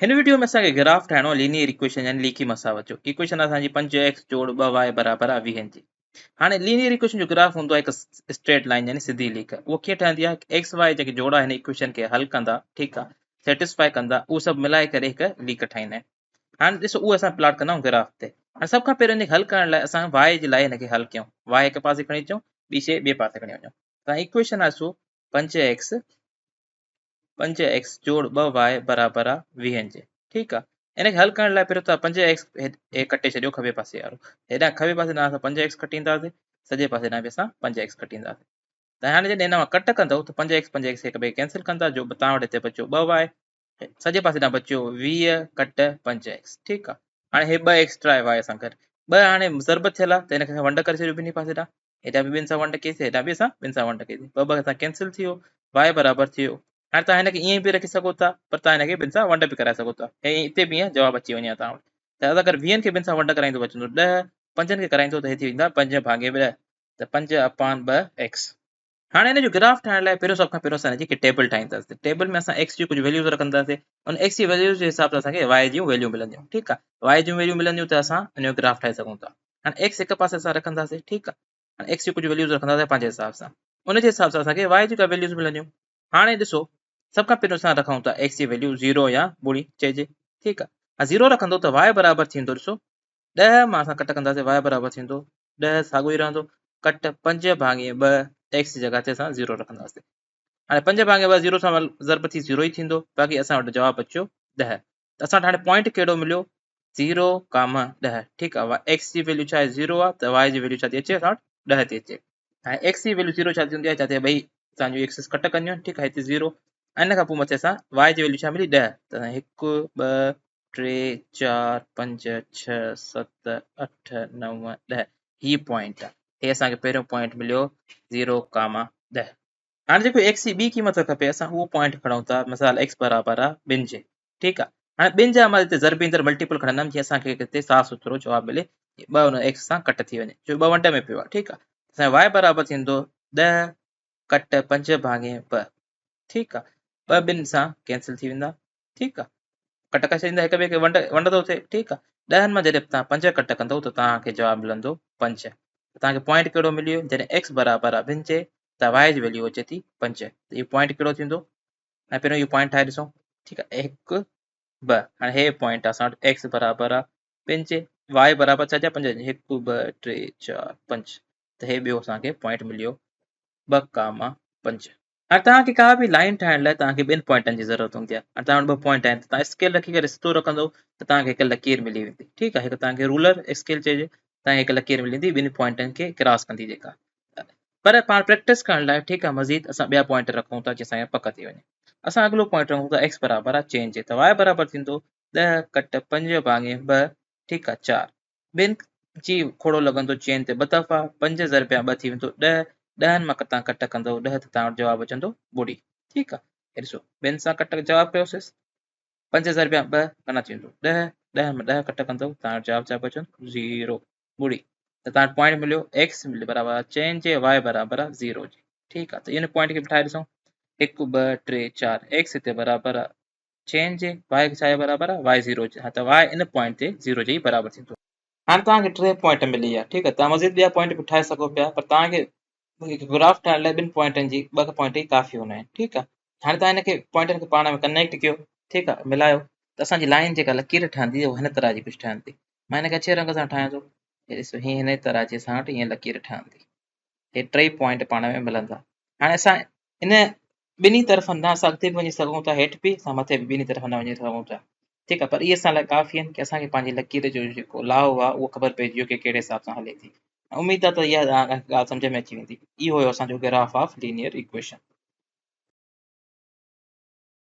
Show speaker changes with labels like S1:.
S1: هن وڊيو ۾ اسان کي گراف ٺاهڻو آهي لينيئر ايڪويشن يعني ليڪي مساوات جو. ايڪويشن اسان جي پنج ايڪس جوڙ ٻه وائي برابر آهي ويهن جي. هاڻي لينيئر ايڪويشن جو گراف هوندو آهي هڪ اسٽريٽ لائن يعني سڌي ليڪ. اهو ڪيئن ٺهندي آهي؟ ايڪس وائي جيڪي جوڙا هن ايڪويشن کي حل ڪندا، ٺيڪ آهي، سيٽسفائي ڪندا، اهو سڀ ملائي ڪري هڪ ليڪ ٺاهيندا آهن. هاڻي ڏسو اهو اسان پلاٽ ڪندا آهيون گراف تي. هاڻي سڀ کان پهريون هن کي حل ڪرڻ لاء اسان وائي جي لاء هن کي حل ڪيون. وائي هڪ پاسي کڻي اچون، ٻي شيء ٻئي پاسي کڻي وڃون. ته ايڪويشن آهي سو پنج ايڪس پنج ايڪس جوڙ ٻه واء برابر آ ويهن جي. ٺيڪ آ. ان کي حل ڪرڻ لاء پهريون توهان پنج ايڪس هي ڪٽي ڇڏيو کٻي پاسي وارو. هيڏانهن کٻي پاسي ڏانهن اسان پنج ايڪس ڪٽينداسين، سڄي پاسي ڏانهن به اسان پنج ايڪس ڪٽينداسين. ته هاڻي جڏهن هن مان ڪٽ ڪندؤ ته پنج ايڪس پنج ايڪس هڪ ٻئي کي ڪينسل ڪندا جو توهان وٽ هتي بچيو ٻه واء، سڄي پاسي ڏانهن بچيو 20 ڪٽ پنج ايڪس. ٺيڪ آ. هاڻي هي ٻه ايڪس ٽرائي واء سان گڏ ٻه هاڻي ضرب ٿيل آ ته هن کي اسان ونڊ ڪري ڇڏيو ٻنهي پاسي ڏانهن. هيڏانهن به ٻن سان ونڊ ڪئيسين هيڏانهن به اسان ٻن سان ونڊ ڪئيسين ٻه ٻه سان ڪينسل ٿي ويو واء برابر ٿي ويو هاڻي توهان هن کي ائين به رکي سگهو ٿا پر توهان هن کي ٻن سان ونڊ به ڪرائي سگهو ٿا هي هتي به ائين جواب اچي وڃي توهان وٽ ته اگر ويهن کي ٻن سان ونڊ ڪرائيندو بچندو ڏهه پنجن کي ڪرائيندو ته هي ٿي ويندا پنج ڀاڱي ڏهه ته پنج اپان ٻه ايڪس. هاڻي هن جو گراف ٺاهڻ لاء پهريون سڀ کان پهريون اسان هن جي هڪ ٽيبل ٺاهينداسين ٽيبل ۾ اسان ايڪس جون ڪجهه ويليوز رکنداسين ان ايڪس جي ويليوز جي حساب سان اسان کي واء جون ويليو ملنديون ٺيڪ آهي واء جون ويليو ملنديون ته اسان ان جو گراف ٺاهي سگهون ٿا هاڻي ايڪس هڪ پاسي اسان رکنداسين ٺيڪ آهي هاڻي ايڪس جون ڪجهه ويليوز رکنداسين پنهنجي حساب سان ان جي حساب سان اسان کي واء جون ڪا ويليوز ملنديون هاڻي ڏسو سڀ کان پهريون اسان رکون ٿا ايڪس جي ويليو زيرو يا ٻڙي چئجي ٺيڪ آهي زيرو رکندو ته واء برابر ٿيندو ڏسو ڏهه مان اسان ڪٽ ڪنداسين واء برابر ٿيندو ڏهه ساڳيو ئي رهندو ڪٽ پنج ڀاڱي ٻه ايڪس جي جڳهه تي اسان زيرو رکنداسين هاڻي پنج ڀاڱي ٻه زيرو سان ضرب ٿي زيرو ئي ٿيندو باقي اسان وٽ جواب اچيو ڏهه ته اسان وٽ هاڻي پوائنٽ ڪهڙو مليو زيرو ڪاما ڏهه ٺيڪ آهي ايڪس جي ويليو ڇا آهي زيرو آهي ته واء جي ويليو ڇا ٿي اچي اسان وٽ ڏهه ٿي اچي هاڻي ايڪس جي ويليو زيرو ڇا ٿي هوندي آهي جتي ٻئي اسان جون ايڪسز ڪٽ ڪنديون آهن ٺيڪ آهي هتي زيرو ان کان پوء مٿي اسان واء جي ويليو ڇا ملي ڏهه ته هڪ ٻه ٽي چار پنج ڇهه ست اٺ نو ڏهه هي پوائنٽ آهي هي اسان کي پهريون پوائنٽ مليو زيرو ڪاما ڏهه هاڻي جيڪو ايڪس جي ٻي قيمت کپي اسان اهو پوائنٽ کڻون ٿا مثال ايڪس برابر آهي ٻن جي ٺيڪ آهي هاڻي ٻن جا مان هتي ضرب ايندڙ ملٽيپل کڻندم جيئن اسان کي هتي صاف سٿرو جواب ملي ٻه ان ايڪس سان ڪٽ ٿي وڃي ڇو ٻه ونڊ ۾ پيو آهي ٺيڪ آهي اسان واء برابر ٿيندو ڏهه ڪٽ پنج ڀاڱي ٻه ٺيڪ آهي ٻه ٻن سان ڪينسل ٿي ويندا ٺيڪ آهي ڪٽ ڪري ڇڏيندا هڪ ٻئي کي ونڊ ونڊ ٿو ٿئي ٺيڪ آهي ڏهن مان جڏهن توهان پنج ڪٽ ڪندو ته توهان کي جواب ملندو پنج توهان کي پوائنٽ ڪهڙو ملي ويو جڏهن ايڪس برابر آهي ٻن جي ته واء جي ويليو اچي ٿي پنج ته اهو پوائنٽ ڪهڙو ٿيندو ۽ پهريون اهو پوائنٽ ٺاهي ڏسون ٺيڪ آهي هڪ ٻه هاڻي هي پوائنٽ اسان وٽ ايڪس برابر آهي ٻن جي واء برابر ڇا جا پنج هڪ ٻه ٽي چار پنج ته هي ٻيو اسان کي پوائنٽ مليو ٻه ڪاما پنج. هاڻي توهان کي ڪا به لائين ٺاهڻ لاء توهان کي ٻن پوائنٽن جي ضرورت هوندي آهي. هاڻي توهان وٽ ٻه پوائنٽ آهن ته توهان اسڪيل رکي ڪري سڌو رکندو ته توهان کي هڪ لڪير ملي ويندي ٺيڪ آهي هڪ توهان کي رولر اسڪيل چئجي توهان کي هڪ لڪير ملي ويندي ٻنهي پوائنٽن کي ڪراس ڪندي جيڪا پر پاڻ پريڪٽس ڪرڻ لاء ٺيڪ آهي مزيد اسان ٻيا پوائنٽ رکون ٿا جنهن سان پڪ ٿي وڃي اسان اڳلو پوائنٽ رکون ٿا ايڪس برابر آهي چئن جي ته واء برابر ٿيندو ڏهه ڪٽ پنج ڀاڱي ٻه ٺيڪ آهي چار ٻن جي کوڙو لڳندو چئن تي ٻه دفعا، پنج ضربيا ٻه ٿي ويندو ڏهه، ڏهن مان ڪتان ڪٽ ڪندؤ ڏهه ته توهان وٽ جواب اچندو ٻڙي. ٺيڪ آ هي ڏسو ٻن سان ڪٽ جواب ڪيوسيس پنج ضربيا ٻه گهڻا ٿي ويندو ڏهه، ڏهن مان ڏهه ڪٽ ڪندؤ توهان وٽ جواب ڇا بچندو زيرو ٻڙي ته توهان وٽ پوائنٽ مليو ايڪس برابر آ چئن جي واء برابر آ زيرو جي. ٺيڪ آ ته ان پوائنٽ کي به ٺاهي ڏسون هڪ ٻه ٽي چار ايڪس هتي برابر آ چئن جي واء ڇا جي برابر آهي واء زيرو جي ها ته واء ان پوائنٽ تي زيرو جي ئي برابر ٿيندو. هاڻي توهان کي ٽي پوائنٽ ملي ويا ٺيڪ آهي توهان مزيد ٻيا پوائنٽ به ٺاهي سگهو پيا پر توهان کي هڪ گراف ٺاهڻ لاء ٻن پوائنٽن جي ٻه پوائنٽ ئي ڪافي هوندا آهن ٺيڪ آهي هاڻي توهان هن کي پوائنٽن کي پاڻ ۾ ڪنيڪٽ ڪيو ٺيڪ آهي ملايو ته اسان جي لائن جيڪا لڪير ٺهندي اها هن طرح جي ڪجهه ٺهندي مان هن کي اڇي رنگ سان ٺاهيان ٿو هي ڏسو هي هن طرح جي اسان وٽ ائين لڪير ٺهندي هي ٽئي پوائنٽ پاڻ ۾ ملندا هاڻي اسان ان ٻنهي طرفن ڏانهن اسان اڳتي به وڃي سگهون ٿا هيٺ به اسان مٿي به ٻنهي طرفن ڏانهن وڃي سگهون ٿا ٺيڪ آهي پر اهي اسان لاء ڪافي آهن ڪي اسان کي پنهنجي لڪير جو جيڪو لاء آهي اهو خبر پئجي ويو ڪي ڪهڙي حساب سان هلي ٿي اميد آهي ته اها ڳالهه سمجهه ۾ اچي ويندي اهو هيو اسان جو گراف آف لينيئر ايڪويشن.